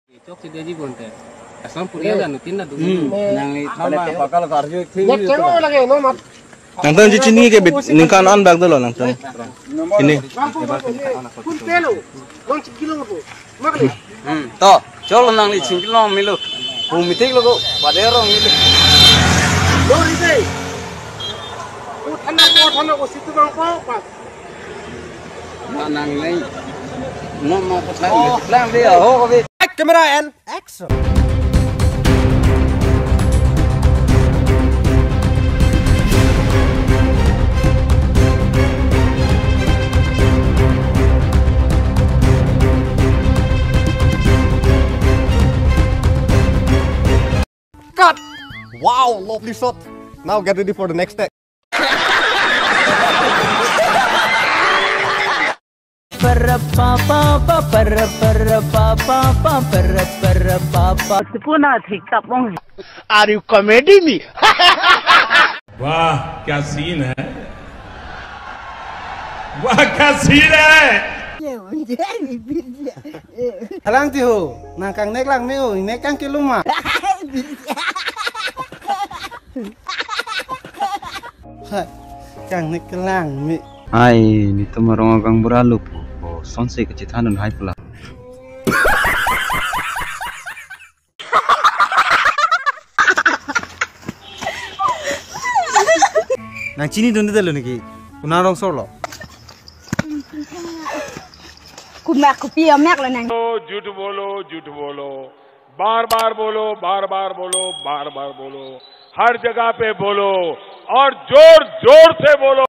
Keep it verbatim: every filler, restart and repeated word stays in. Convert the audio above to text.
Chok si dia ji bonte. Asam puri aja nutin na dulu. Hmm. Nangli thama pakal karju thing. Nangtum ji chini ke bit ningkan an bak dolo nangtum. Ini. Kun pelo. Long chikilo po. Makli. Hmm. To, cholo nangli chingkilo milo. Pu mitik lo ko, padero milo. Dori dei. Ku thana ko thana ko situ bang po pas. Ma nang nai. No ma ko thang lang dia ho ko bi. Camera and action. Cut. Wow, lovely shot. Now get ready for the next take. Puna thik tap ong. Are you comedy me? वाह, क्या सीन है, वाह, क्या सीन है। Alang ti ho, nang kangnek lang me o, nek kang kiluma. Hai, kangnek kelang me. Hai, netum arong agang bura lupu, bo sonse kachethan un hai pula. Nang chinidunde lo niki? Kuna rong solo. Kuma kopi amek lo nang. झूठ बोलो, झूठ बोलो, बार बार बोलो, बार बार बोलो, बार बार बोलो, हर जगह पे बोलो और जोर जोर से बोलो।